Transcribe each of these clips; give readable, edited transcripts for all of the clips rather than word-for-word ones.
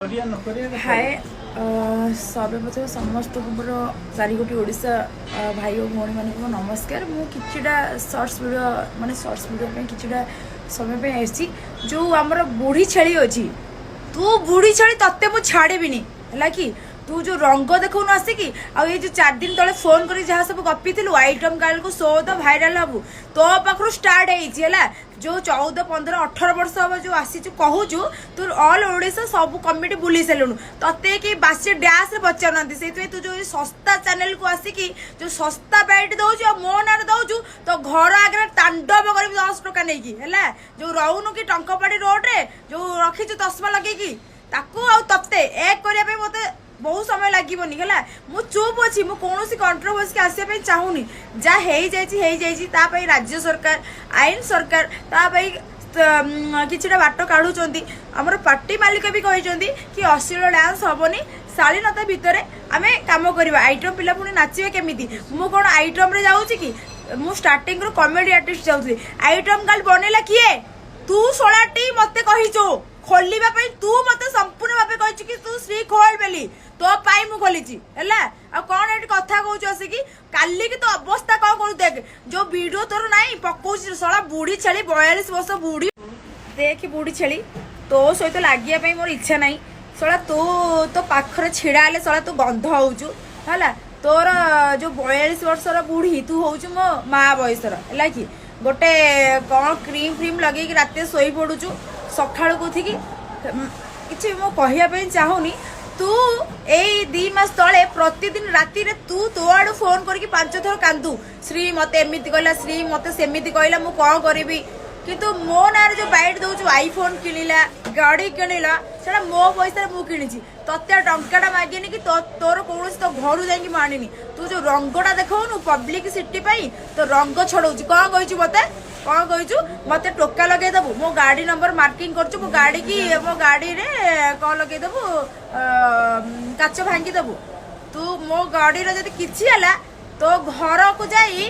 କରିବା ନ କରିବା କଥା। ହାଏ, ସର୍ବପ୍ରଥମେ ସମସ୍ତଙ୍କୁ ମୋର 4 କୋଟି ଓଡ଼ିଶା ଭାଇ ଓ ଭଉଣୀମାନଙ୍କୁ ମୋ ନମସ୍କାର। ମୁଁ କିଛିଟା ସର୍ଟସ୍ ଭିଡ଼ିଓ, ମାନେ ସର୍ଟସ୍ ଭିଡ଼ିଓ ପାଇଁ କିଛିଟା ସମୟ ପାଇଁ ଆସିଛି। ଯେଉଁ ଆମର ବୁଢ଼ୀ ଛେଳି ଅଛି, ତୁ ବୁଢ଼ୀ ଛେଳି, ତତେ ମୁଁ ଛାଡ଼ିବିନି, ହେଲା କି? ତୁ ଯୋଉ ରଙ୍ଗ ଦେଖଉନୁ ଆସିକି, ଆଉ ଏଇ ଯୋଉ 4 ଦିନ ତଳେ ଫୋନ କରି ଯାହା ସବୁ ଗପିଥିଲୁ, ଆଇଟମ ଗାର୍ଲକୁ ଶୋ ତ ଭାଇରାଲ ହବୁ, ତୋ ପାଖରୁ ଷ୍ଟାର୍ଟ ହେଇଛି, ହେଲା? ଯୋଉ 14, 15, 18 ବର୍ଷ ହବ ଯୋଉ ଆସିଛୁ, କହୁଛୁ, ତୁ ଅଲ୍ ଓଡ଼ିଶା ସବୁ କମିଟି ବୁଲି ସାରିଲୁଣୁ। ତତେ କି ବାସି ଡ୍ୟାନ୍ସରେ ପଚାରୁନାହାନ୍ତି। ସେଇଥିପାଇଁ ତୁ ଯୋଉ ଏଇ ଶସ୍ତା ଚ୍ୟାନେଲକୁ ଆସିକି ଯୋଉ ଶସ୍ତା ବାଇଟ୍ ଦଉଛୁ ଆଉ ମୋ ନାଁରେ ଦଉଛୁ, ତୋ ଘର ଆଗରେ ତାଣ୍ଡବ କରିବି 10 ଟଙ୍କା ନେଇକି, ହେଲା? ଯୋଉ ରହୁନୁ କି ଟଙ୍କପାଟି ରୋଡରେ, ଯୋଉ ରଖିଛୁ ଚଷମା ଲଗେଇକି, ତାକୁ ଆଉ ତତେ ଏକ କରିବା ପାଇଁ ମତେ ବହୁତ ସମୟ ଲାଗିବନି, ହେଲା? ମୁଁ ଚୁପ୍ ଅଛି। ମୁଁ କୌଣସି କଣ୍ଟ୍ରୋଭର୍ସିକି ଆସିବା ପାଇଁ ଚାହୁଁନି। ଯାହା ହେଇଯାଇଛି ହେଇଯାଇଛି। ତା ପାଇଁ ରାଜ୍ୟ ସରକାର, ଆଇନ ସରକାର ତା ପାଇଁ କିଛିଟା ବାଟ କାଢୁଛନ୍ତି। ଆମର ପାର୍ଟି ମାଲିକ ବି କହିଛନ୍ତି କି ଅଶ୍ଳୀଳ ଡ୍ୟାନ୍ସ ହବନି, ଶାଳୀନତା ଭିତରେ ଆମେ କାମ କରିବା। ଆଇଟମ୍ ପିଲା ପୁଣି ନାଚିବେ କେମିତି? ମୁଁ କ'ଣ ଆଇଟମ୍ରେ ଯାଉଛି କି? ମୁଁ ଷ୍ଟାର୍ଟିଂରୁ କମେଡି ଆର୍ଟିଷ୍ଟ ଯାଉଥିଲି। ଆଇଟମ୍ ଗାର୍ଲ ବନେଇଲା କିଏ? ତୁ ଶଳାଟି ମତେ କହିଛୁ ଖୋଲିବା ପାଇଁ। ତୁ ମତେ ସମ୍ପୂର୍ଣ୍ଣ ଭାବେ କହିଛୁ କି ତୁ ଶ୍ରୀ ଖୋଲ ବୋଲି। ତୋ ପାଇଁ ମୁଁ ଖୋଲିଛି, ହେଲା? ଆଉ କଣ ଏଠି କଥା କହୁଛୁ ଆସିକି? କାଲିକି ତୋ ଅବସ୍ଥା କଣ କରୁ ଦେଖ। ଯୋଉ ଭିଡିଓ ତୋର ନାହିଁ ପକଉଛି, ଶଳା ବୁଢୀ ଛେଳି, 42 ବର୍ଷ ବୁଢୀ। ଦେଖି ବୁଢୀ ଛେଳି, ତୋ ସହିତ ଲାଗିବା ପାଇଁ ମୋର ଇଚ୍ଛା ନାହିଁ। ଶଳା, ତୁ ତୋ ପାଖରେ ଛିଡା ହେଲେ ଶଳା ତୁ ଗନ୍ଧ ହଉଛୁ, ହେଲା? ତୋର ଯୋଉ 42 ବର୍ଷର ବୁଢୀ, ତୁ ହଉଛୁ ମୋ ମା ବୟସର, ହେଲା କି? ଗୋଟେ କଣ କ୍ରିମ୍ ଫ୍ରିମ୍ ଲଗେଇକି ରାତିରେ ଶୋଇ ପଡୁଛୁ, ସକାଳୁକୁ ଉଠିକି କିଛି ମୁଁ କହିବା ପାଇଁ ଚାହୁଁନି। ତୁ ଏଇ 2 ମାସ ତଳେ ପ୍ରତିଦିନ ରାତିରେ ତୁ ତୋ ଆଡୁ ଫୋନ କରିକି ପାଞ୍ଚ ଥର କାନ୍ଦୁ, ଶ୍ରୀ ମତେ ଏମିତି କହିଲା, ଶ୍ରୀ ମତେ ସେମିତି କହିଲା, ମୁଁ କଣ କରିବି? କିନ୍ତୁ ମୋ ନାଁରେ ଯୋଉ ବାଇଟ୍ ଦଉଛୁ, ଆଇଫୋନ କିଣିଲା, ଗାଡି କିଣିଲା, ସେଟା ମୋ ପଇସାରେ ମୁଁ କିଣିଛି। ତତେ ଟଙ୍କାଟା ମାଗିନି କି ତୋର କୌଣସି ତୋ ଘରୁ ଯାଇକି ମୁଁ ଆଣିନି। ତୁ ଯୋଉ ରଙ୍ଗଟା ଦେଖଉନୁ ପବ୍ଲିକ ସିଟି ପାଇଁ, ତୋ ରଙ୍ଗ ଛଡଉଛି। କଣ କହିଛୁ ମତେ? କଣ କହିଛୁ ମତେ? ଟୋକା ଲଗେଇଦବୁ, ମୋ ଗାଡି ନମ୍ବର ମାର୍କିଂ କରୁଛୁ, ମୋ ଗାଡି କି ମୋ ଗାଡିରେ କଣ ଲଗେଇଦବୁ, କାଚ ଭାଙ୍ଗିଦବୁ। ତୁ ମୋ ଗାଡିର ଯଦି କିଛି ହେଲା, ତୋ ଘରକୁ ଯାଇ।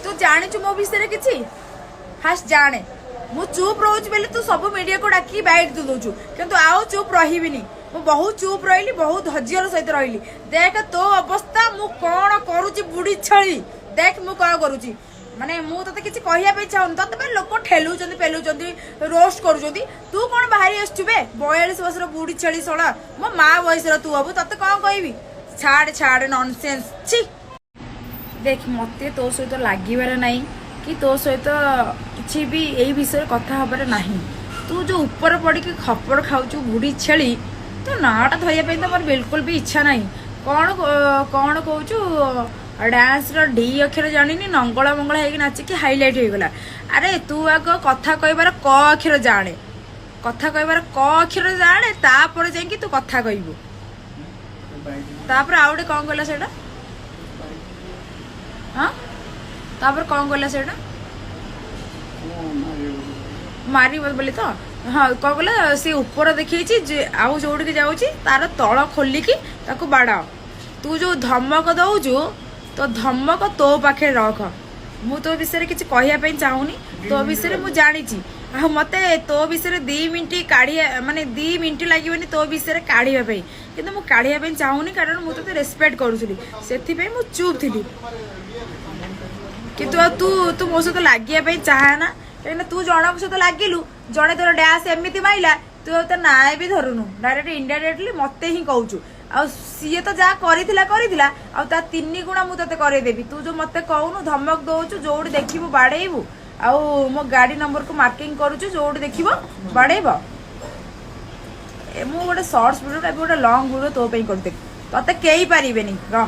ତୁ ଜାଣିଛୁ ମୋ ବିଷୟରେ କିଛି? ଫାଷ୍ଟ ଜାଣେ, ମୁଁ ଚୁପ୍ ରହୁଛି ବୋଲି ତୁ ସବୁ ମିଡିଆକୁ ଡାକିକି ବାଇଟ୍ ଦଉଛୁ। କିନ୍ତୁ ଆଉ ଚୁପ୍ ରହିବିନି। ମୁଁ ବହୁତ ଚୁପ୍ ରହିଲି, ବହୁତ ଧୈର୍ଯ୍ୟର ସହିତ ରହିଲି। ଦେଖ ତୋ ଅବସ୍ଥା ମୁଁ କଣ କରୁଛି। ବୁଢୀ ଛେଳି, ଦେଖ ମୁଁ କଣ କରୁଛି। ମାନେ ମୁଁ ତତେ କିଛି କହିବା ପାଇଁ ଚାହୁଁନି। ତତେ ପାଇଁ ଲୋକ ଠେଲୁଛନ୍ତି, ପେଲୁଛନ୍ତି, ରୋଷ୍ଟ କରୁଛନ୍ତି। ତୁ କଣ ବାହାରି ଆସୁଛୁ ବେ? 42 ବର୍ଷର ବୁଢୀ ଛେଳି, ଶଳା, ମୋ ମା ବୟସର ତୁ ହବୁ। ତତେ କଣ କହିବି? ଛାଡ ଛାଡ, ନନସେନ୍ସ, ଛି। ଦେଖ, ମତେ ତୋ ସହିତ ଲାଗିବାର ନାହିଁ କି ତୋ ସହିତ କିଛି ବି ଏଇ ବିଷୟରେ କଥା ହବାର ନାହିଁ। ତୁ ଯୋଉ ଉପରେ ପଡ଼ିକି ଖପର ଖାଉଛୁ, ବୁଢୀ ଛେଳି, ତୋ ନାଁଟା ଧରିବା ପାଇଁ ତ ମୋର ବିଲକୁଲ ବି ଇଚ୍ଛା ନାହିଁ। କଣ କଣ କହୁଛୁ? ଡ୍ୟାନ୍ସର ଡି ଅକ୍ଷର ଜାଣିନି, ନଙ୍ଗଳା ମଙ୍ଗଳା ହେଇକି ନାଚିକି ହାଇଲାଇଟ୍ ହେଇଗଲା। ଆରେ, ତୁ ଆଗ କଥା କହିବାର କ ଅକ୍ଷର ଜାଣେ। କଥା କହିବାର କ ଅକ୍ଷର ଜାଣେ, ତାପରେ ଯାଇକି ତୁ କଥା କହିବୁ। ତାପରେ ଆଉ ଗୋଟେ କଣ କହିଲା ସେଇଟା? ହଁ, ତାପରେ କଣ କହିଲା ସେଇଟା? ମାରିବ ବୋଲି ତ। ହଁ, କଣ କହିଲା ସେ? ଉପର ଦେଖେଇଛି ଯେ ଆଉ ଯୋଉଠିକି ଯାଉଛି ତାର ତଳ ଖୋଲିକି ତାକୁ ବାଡାଅ। ତୁ ଯୋଉ ଧମକ ଦଉଛୁ, ତୋ ଧମକ ତୋ ପାଖରେ ରଖ। ମୁଁ ତୋ ବିଷୟରେ କିଛି କହିବା ପାଇଁ ଚାହୁଁନି। ତୋ ବିଷୟରେ ମୁଁ ଜାଣିଛି। ଆଉ ମତେ ତୋ ବିଷୟରେ 2 ମିନିଟ୍ କାଢିବା, ମାନେ 2 ମିନିଟ୍ ଲାଗିବନି ତୋ ବିଷୟରେ କାଢିବା ପାଇଁ। କିନ୍ତୁ ମୁଁ କାଢିବା ପାଇଁ ଚାହୁଁନି, କାରଣ ମୁଁ ତୋତେ ରେସପେକ୍ଟ କରୁଥିଲି, ସେଥିପାଇଁ ମୁଁ ଚୁପ୍ ଥିଲି। କିନ୍ତୁ ଆଉ ତୁ ତୁ ମୋ ସହିତ ଲାଗିବା ପାଇଁ ଚାହା ନା, କାହିଁକିନା ତୁ ଜଣଙ୍କ ସହିତ ଲାଗିଲୁ, ଜଣେ ତୋର ଡ୍ୟାନ୍ସ ଏମିତି ମାଇଲା, ତୁ ଆଉ ତା ନାଁ ବି ଧରୁନୁ। ଡାଇରେକ୍ଟ ଇନଡାଇରେକ୍ଟଲି ମତେ ହିଁ କହୁଛୁ। ଆଉ ସିଏ ତ ଯାହା କରିଥିଲା କରିଥିଲା, ଆଉ ତା ତିନି ଗୁଣା ମୁଁ ତତେ କରେଇଦେବି। ତୁ ଯୋଉ ମତେ କହୁନୁ, ଧମକ ଦଉଛୁ, ଯୋଉଠି ଦେଖିବୁ ବାଡେଇବୁ, ଆଉ ମୋ ଗାଡି ନମ୍ବରକୁ ମାର୍କିଂ କରୁଛୁ, ଯୋଉଠି ଦେଖିବ ବାଡେଇବ। ଏ ମୁଁ ଗୋଟେ ସର୍ଟସ ଭିଡ଼ିଓ, ଏବେ ଗୋଟେ ଲଙ୍ଗ ଭିଡ଼ିଓ ତୋ ପାଇଁ କରିଦେବି। ତତେ କେହି ପାରିବେନି, ରହ।